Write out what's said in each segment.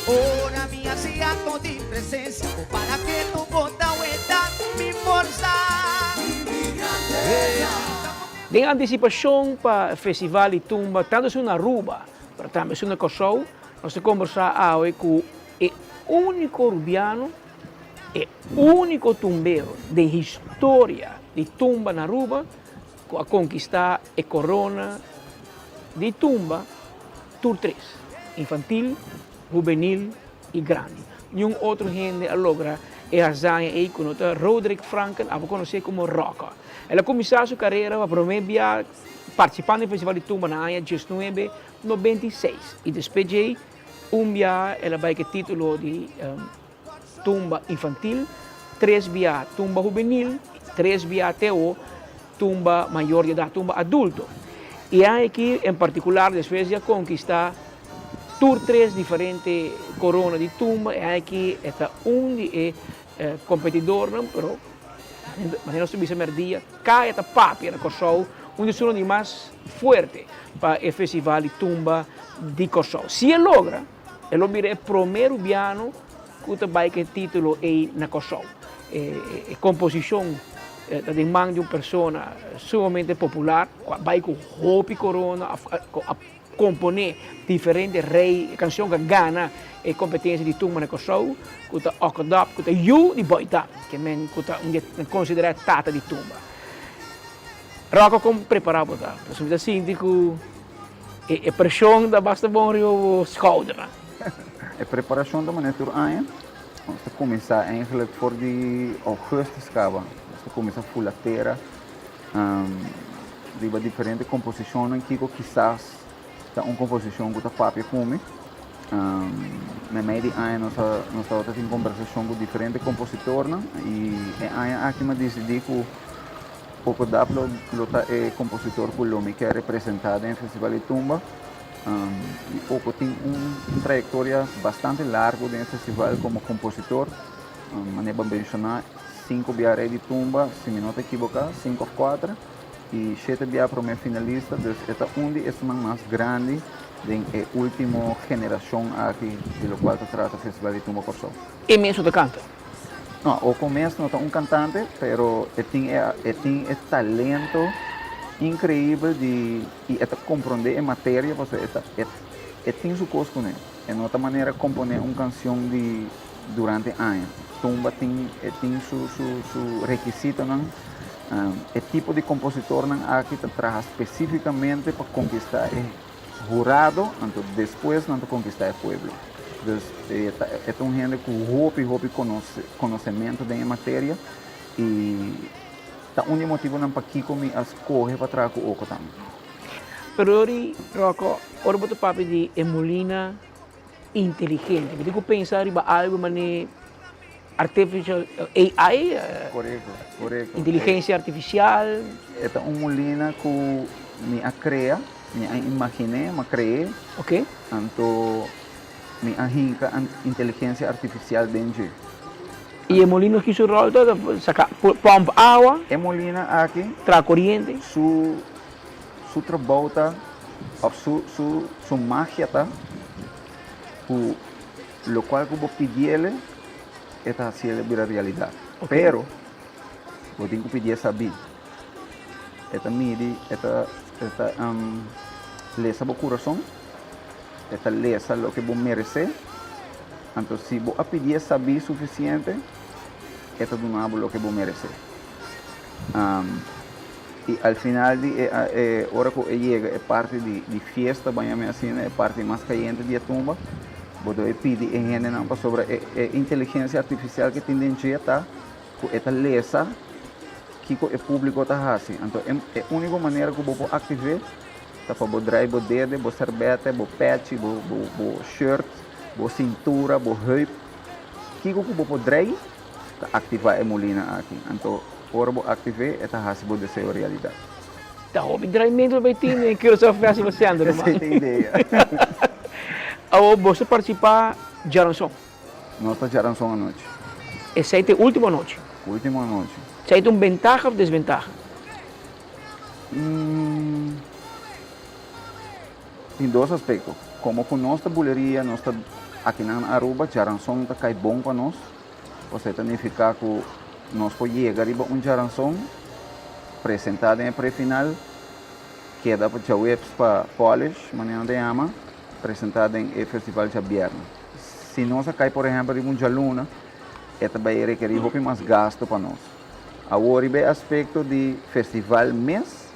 Ora mi hasi acto di presencia bo para ketu bo ta weta mi forsa. Den antisipashon pa Festival di Tumba tantu esun na Aruba pero tambe esun na Kòrsou, nos ta kombersá awe ku e úniko rubiano, e úniko tumbero den historia di tumba na Aruba ku a konkistá e korona di tumba tur tres, infantil, hubenil i grandi. Niun otro hende a logra e hazaña ei ku no ta Roderick Franken, abo konosé komo Rocco. El a kuminsá su karera pa promé bia partisipando den Festival di Tumba na aña diesnuebe 96 i despues djei un bia el a bai ku e título di tumba infantil, tres bia tumba hubenil, tres bia te awo tumba mayor di edat, tumba adulto. I aña aki en partikular despues di a konkistá tur tres diferente korona di tumba, e aña aki e ta un di e kompetidornan, pero manera nos ta bisa mèrdia, kaya ta papia na Kòrsou, un di esunnan di mas fuerte pa e festival di tumba di Kòrsou. Si e logra, e lo bira e promé rubiano ku ta bai ku e título ei na Kòrsou. E komposishon ta den man di un persona sumamente popular ku a bai ku hopi korona, ku a komponé diferente rei kanshon ku a gana e kompetensia di tumba na Kòrsou, ku ta Okodòp, ku ta yu di Boy Dam, ke men ku ta un di e konsiderá tata di tumba. Ròko kon prepará bo ta? Pasobra mi ta sinti ku E preshon ta basta bon riba bo skoudernan. E preparashon ta manera tur aña. Nos ta kuminsá eigenlijk for di ougùstus kaba. Nos ta kuminsá fula tera riba diferente komposishonnan kiko kisas ta un komposishon ku ta papia ku mi. Meimei di aña nos a nos tabata tin kombersashon ku diferente kompositornan i e aña aki mi a disidí ku Poco Dap lo lo ta e compositor cu lo mi kier representa den e Festival di Tumba. Y Poco tin un trayectoria bastante largo den e festival como compositor. Manera bo a menciona, cinco bia Rey di Tumba, si mi no ta equiboca, cinco of cuater, y shete bia prome finalista, dus e ta un di esunnan mas grandi den e ultimo generacion aki di locual ta trata Festival di Tumba Corsou. E mes no ta canta? No, Oko mes no ta un kantante, pero e tin e e tin e talento inkreibel di i e ta komprondé e materia pasobra e ta e e tin su kos kuné. E no ta manera komponé un kanshon di durante aña. Tumba tin e tin su su su rekisitonan. E tipo di kompositornan aki ta traha spesífikamente pa konkistá e hurado, anto despues nan ta konkistá e pueblo. Dus e ta e ta un hende ku hopi hopi konosementu den e materia i ta un di e motibunan pakiko mi a skohe pa traha ku Oko tambe. Pero ori Rocco, ora bo ta papia di e mulina inteligente, bo tin ku pensa riba algu manera artificial AI? Korekto, korekto. Inteligensia artifisial. E ta un mulina ku mi a krea, mi a imaginé, mi a kre'é. Ok. Anto mi a hinka inteligensia artifisial den dje. I e molino ki su ròl ta? Saka, pòmp awa? E molina aki. Traha koriente? Su su trabou ta, òf su su su magia ta ku Locual cu bo pidiele, e ta haciele bira realidad. Pero, bo tin cu pidié sabí. E ta midi, e ta, e ta lesa bo curason, e ta lesa loke bo merecé. Anto si bo a pidié sabí suficiente, e ta duna bo loke bo merecé. I al final di e e ora ku e yega e parti di di fiesta baña mi asina e parti mas kayente di e tumba bo debe pidi e hendenan pasobra e e inteligensia artifisial ke tin den dje ta ku e ta lesa kiko e públiko ta hasi anto e e úniko manera ku bo por aktiv'é ta pa bo drai bo dede bo sèrbètè bo pèchi bo bo bo shirt bo sintura bo heup kiko ku bo por drei ta aktivá e mulina aki. Anto ora bo aktiv'é, e ta hasi bo deseo realidat. Ta hopi draimentu lo bay tin den Curaçao Festival Center, ruman. Esei ta idea. Awor bo ta partisipá djaranson? Nos ta djaranson anochi. Esei ta e último anochi? Último anochi. Esei ta un bentaha òf desbentaha? Tin dos aspekto. Komo ku nos ta buleria, nos ta. Akinan na Aruba djaranson ta kai bon pa nos, pasobra e ta nifiká ku nos por yega riba un djaranson, presentá den e prefinal, keda pa djaweps pa polish, manera nan ta yama, presentá den e festival djabièrnè. Si nos a kai por ehèmpel riba un djaluna, e ta bai rekerí hopi mas gasto pa nos. Awor riba e aspekto di festival mes,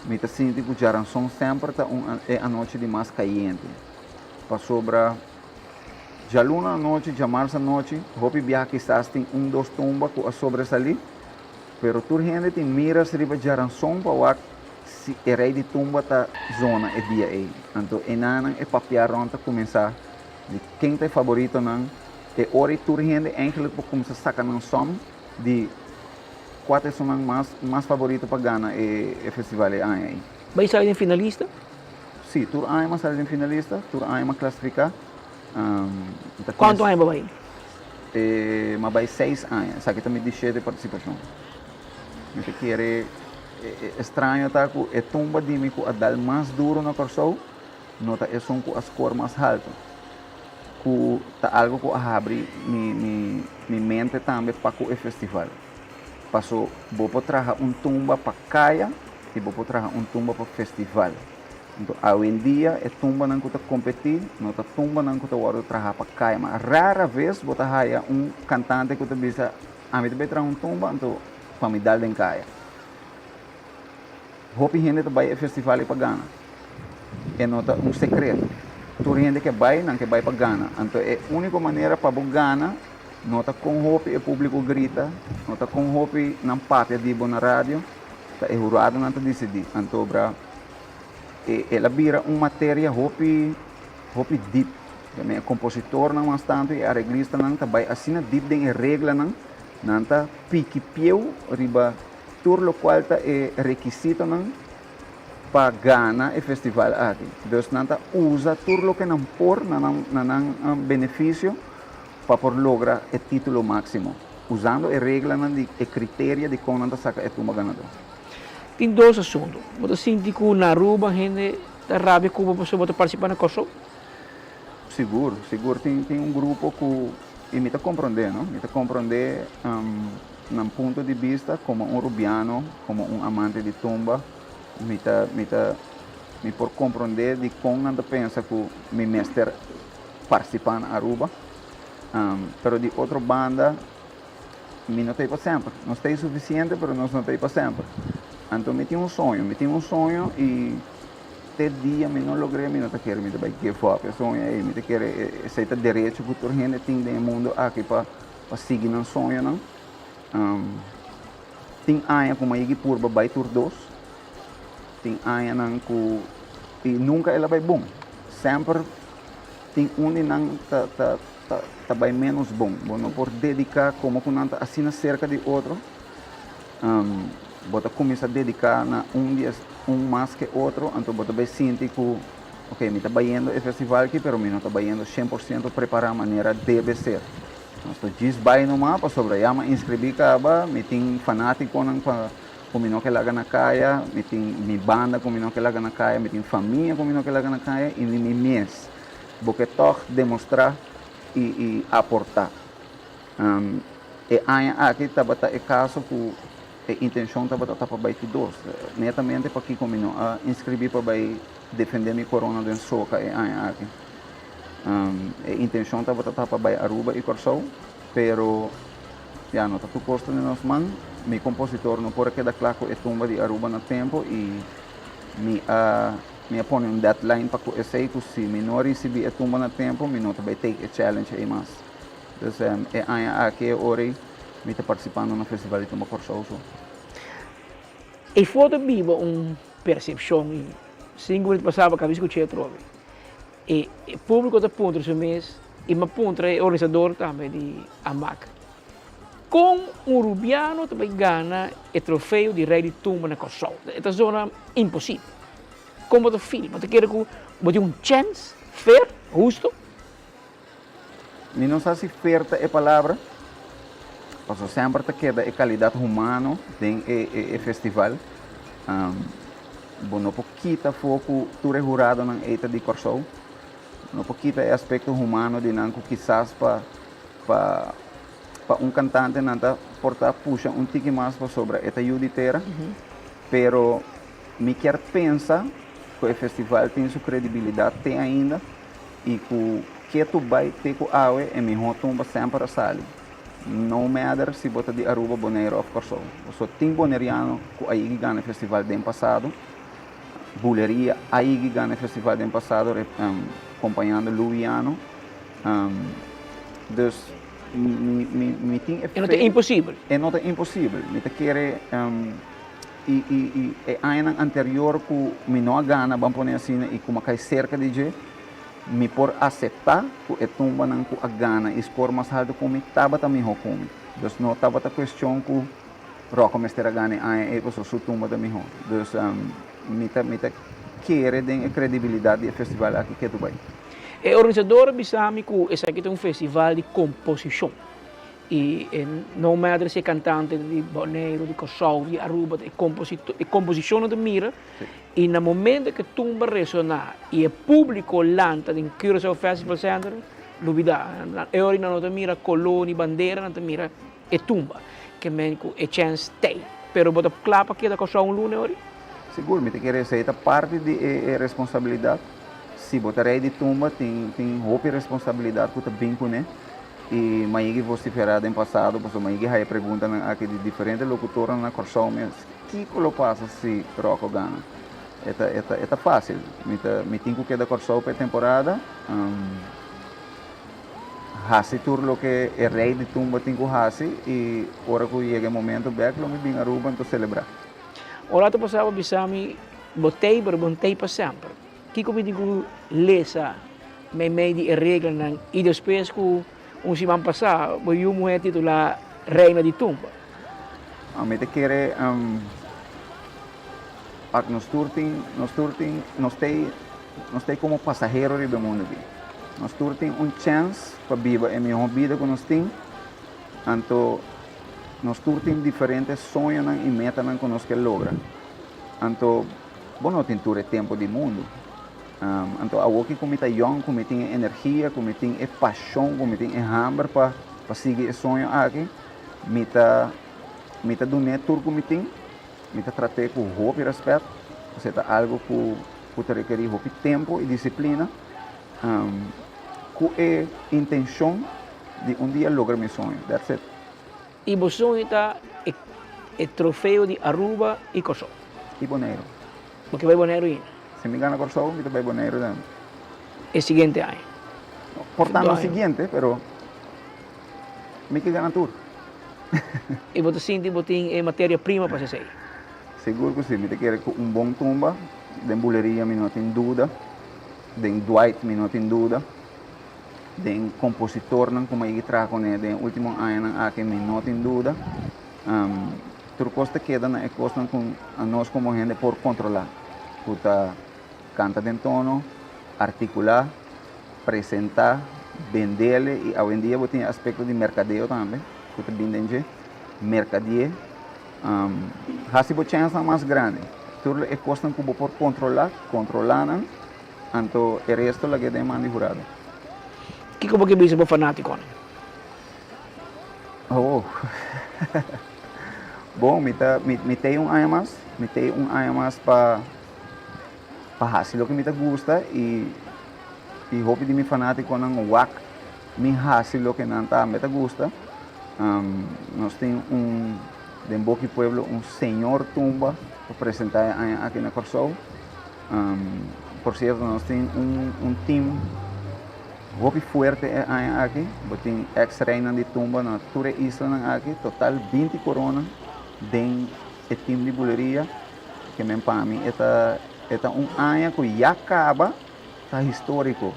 mi ta sinti ku djaranson semper ta un e anochi di mas kayente. Pasobra djaluna anochi, djamars anochi, hopi biaha kisas tin un dos tumba ku a sobresalí, pero tur hende tin miras riba djaranson pa wak si e rei di tumba ta zona e dia ei. Anto enanan e papia rònt ta kuminsá di ken ta e faboritonan, e ora ei tur hende eigenlijk por kuminsá saka nan sòm di kua ta esunnan mas mas faborito pa gana e festival e aña ei. Bai sali den finalista? Sí, tur aña m'a sali den finalista, tur aña m'a klasifiká. Mi ta Kuantu aña bo bai? M'a bai seis aña, esaki ta mi di shete partisipashon. Mi ta kere, e straño ta ku e tumba di mi ku a dal mas duru na Kòrsou no ta esun ku a skor mas haltu, ku ta algu ku a habri mi mi mi mente tambe pa ku e festival. Paso bo por traha un tumba pa kaya i bo por traha un tumba pa festival. Anto awendia e tumbanan ku ta kompetí no ta tumbanan ku ta wòrdu traha pa kaya. Ma rara ves bo ta haya un kantante ku ta bisa ami ta bai traha un tumba anto pa mi dal den kaya. Hopi hende ta bai e festival ei pa gana. E no ta un sekreto. Tur hende ke bai, nan ke bai pa gana. Anto e úniko manera pa bo gana no ta kon hopi e públiko grita, no ta kon hopi nan papia di bo na radio, ta e huradonan ta disidí. Anto bra e el a bira un materia hopi hopi dip. E kompositornan mas tantu i e areglistanan ta bai asina dip den e reglanan, nan ta piki pieu riba tur lokual ta e rekisitonan pa gana e festival aki. Dus nan ta usa tur loke nan por na nan na nan benefisio pa por logra e titulo máksimo, usando e reglanan di e kriteria di kon nan ta saka e tumba ganadó. Tin dos asuntu. Bo ta sinti ku na Aruba hende ta rabia ku bo pasobra bo ta partisipá na Kòrsou? Sigur, sigur tin tin un grupo ku i mi ta komprondé no, mi ta komprondé Nan punto di bista komo un rubiano, komo un amante di tumba, mi ta mi ta mi por komprondé dikon nan ta pensa ku mi mester partisipá na Aruba. Pero di otro banda mi no ta ei pa semper. Nos ta ei sufisiente pero nos no ta ei pa semper. Anto mi tin un soño, mi tin un soño i te dia mi no logr'é mi no ta kere mi ta bai give up e soño ei. Mi ta kere esei ta derecho ku tur hende tin den e mundo aki pa pa sigui nan soñonan. Tin aña ku Mayigi purba bai tur dos. Tin añanan ku i nunka el a bai bon. Semper tin un di nan ta ta ta ta bai ménos bon. Bo no por dediká komo ku nan ta asina serka di otro. Bo ta kuminsá dediká na un di es un mas ke otro, anto bo ta bai sinti ku ok mi ta bayendo e festival aki pero mi no ta bayendo 100% prepará manera debe ser. Nos ta djis bai numa pasobra ya m'a inscribí kaba, mi tin fanátikonan pa ku mi no ke laga na kaya, mi tin mi banda ku mi no ke laga na kaya, mi tin famia ku mi no ke laga na kaya i ni mi mes. Bo ke tòg demostrá i i aportá. E aña aki tabata e kaso ku e intenshon tabata ta pa bai tur dos. Netamente pakiko mi no a inscribí pa bai defendé mi korona den soka e aña aki. E intencion tabata ta pa bai Aruba y Corsou, pero ya no ta tur cos ta den nos man. Mi compositor no por a keda cla cu e tumba di Aruba na tempo y mi a mi a pone un deadline pa cu esey cu si mi no a ricibi e tumba na tempo mi no ta bai take e challenge ey mas. Dus e aña aki e ora ey mi ta participando na Festival di Tumba Corsou so. E foto biba un percepcion y sin cu mi ta pasaba cabes cu che atrobe. E públiko ta puntra su mes i mi a puntra e organisador tambe di AMAC, kon un rubiano ta bai gana e trofeo di Rei di Tumba na Kòrsou? E ta zona imposibel. Kon bo ta feel? Bo ta kere ku bo tin un chèns fair, husto? Mi no sa si fair ta e palabra, pasobra semper ta keda e kalidat humano den e festival. Bo no por kita afó ku tur e huradonan ei ta di Kòrsou. No por kita e aspecto humano di nan cu kisas pa pa pa un cantante nan ta por ta pusha un tiki mas pasobra e ta yu di tera, pero mi kier pensa cu e festival tin su credibilidad te ainda y cu ketu bay te cu awe e miho tumba semper a sali. No matter si bo ta di Aruba, Bonaire of Kòrsou. Pasobra tin boneriano ku a yegi gana e festival den pasado. Buleria a yegi gana e festival den pasado kompañando Luwiano. Dus mi mi mi tin e fe. E no ta imposibel. E no ta imposibel. Mi ta kere i i i e añanan anterior ku mi no a gana, ban pone asina, i ku mi a kai serka di dje. Mi por aseptá ku e tumbanan ku a gana i skor mas haltu ku mi tabata mihó ku mi. Dus no tabata kuestion ku Rocco mester a gana e aña ei pasobra su tumba ta mihó. Dus mi ta mi ta kere den e kredibilidat di e festival aki ketu bai. E organisador a bisa mi ku esaki ta un festival di komposishon i no matter si e kantante ta di Boneiru, di Kòrsou, di Aruba, e e komposishonnan ta mira. I na momento ku e tumba resoná i e públiko lanta den Curaçao Festival Center, lubidá. E ora nan no ta mira koló ni bandera, nan ta mira e tumba. Ke men ku e chèns t'ei. Pero bo ta kla pa keda Kòrsou un luna e ora? Sigur, mi ta kere esei ta parti di e responsabilidat. Si bo ta rei di tumba, tin tin hopi responsabilidat ku ta bin kuné. I Maigi vosiferá den pasado, pasobra Maigi haya preguntanan aki di diferente lokutornan na Kòrsou mes. Kiko lo pasa si Rocco gana? E ta e ta e ta fácil. Mi ta mi tin ku keda Kòrsou pa e temporada, hasi tur loke e rei di tumba tin ku hasi i ora ku yega e momento bèk lo mi bin Aruba anto selebrá. Un rato pasá bo bisa mi bo tei pero bo no tei pa semper. Kiko mi tin ku lesa meimei di e reglanan i despues ku Un siman pasá bo yu muhé titulá Reina di Tumba. Mi ta kere pak nos tur tin, nos tur tin, nos ta nos ta komo pasahero riba e mundu aki. Nos tur tin un chèns pa biba e mihó bida ku nos tin, anto nos tur tin diferente soñonan i metanan ku nos ke logra. Anto bo no tin tur e tempu di mundu. Anto awoki ku mi ta yòn, ku mi tin e energia, ku mi tin e pashon, ku mi tin e hamber pa pa sigui e soño aki, mi ta mi ta dun'é tur ku mi tin, mi ta trat'é ku hopi rèspèt, pasobra e ta algu ku ku ta rekerí hopi tempu i disiplina, ku e intenshon di un dia logra mi soño. That's it. I bo soño ta e e trofeo di Aruba i Kòrsou. I Boneiru. Bo ke bai Boneiru ainda? Si mi gana Kòrsou, mi ta bai Boneiru tambe. E siguiente aña? Por ta no siguiente, pero mi ke gana tur. I bo ta sinti bo tin e materia prima pa hasi esei? Sigur ku si. Mi ta kere ku un bon tumba. Den buleria mi no tin duda. Den Dwight mi no tin duda. Den kompositornan ku mi a yega traha kuné den e último añanan aki mi no tin duda. Tur kos ta keda na e kosnan ku anos komo hende por kontrolá, ku ta kanta den tono, artikulá, presentá, bendele i awendia bo tin e aspekto di merkadeo tambe ku ta bin den dje, merkadié, hasi bo chènsnan mas grandi. Tur e kosnan ku bo por kontrolá, kontrolá nan, anto e resto lag'é den man di hurado. Kiko bo ke bisa bo fanátikonan? Oh. Bon, mi ta, mi, mi tei un aña mas, mi tei un aña mas pa, pa hasi loke mi ta gusta i, i hopi di mi fanátikonan wak mi hasi loke nan tambe ta gusta. Um, nos tin un, den Boki Pueblo un señor tumba pa presentá e aña aki na Kòrsou. Um, por sierto nos tin un, un team Hopi fuerte e aña aki, bo tin ex reinan di tumba na tur e islanan aki, total 20 corona den e team di buleria, ke men pa mi e ta e ta un aña ku ya kaba ta historico,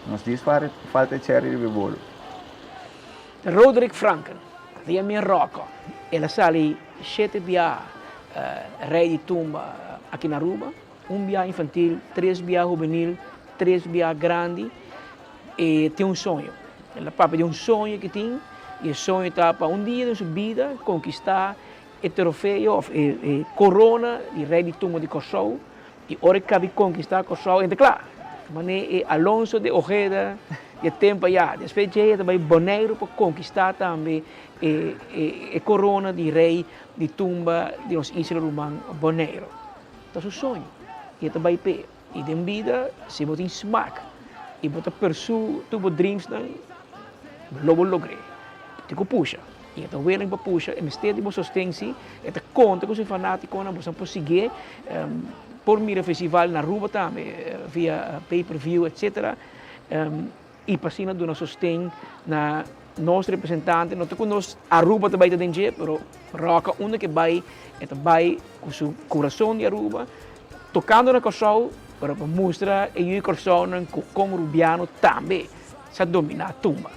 nos djis falta e cherry riba e bolo. Roderick Franken, via mi Rocco, el a sali shete bia rei di tumba aki na Aruba. Un bia infantil, tres bia hubenil, tres bia grandi. E tin un soño. El a papia di un soño ke tin i e soño ta pa un dia den su bida konkistá e trofeo òf e korona di Rei di Tumba di Kòrsou. I ora e kabi konkistá Kòrsou, e ta kla. Mane e Alonso de Ojeda di e tempo ayá. Despues dje e ta bai Boneiru pa konkistá tambe e e korona di rei di tumba di nos isla ruman Boneiru. Ta su soño i e ta bai p'e. I den bida si bo tin smak i bo ta pursue tur bo dreamsnan lo bo logr'é. Bo tin ku pusha i e ta willing pa pusha, e mester di bo sosten si, e ta konta ku su fanatikonan, boso por siguié, por mira festival na Aruba tambe via pay per view etcetera i pa asina duna sosten na nos representante, no ta ku nos Aruba ta bai ta den dje pero Roca unda ke bai e ta bai ku su kurason di Aruba tokando na Kòrsou pero pa mustra e yu Kòrsounan ku kon Rubiano tambe sa dominá tumba.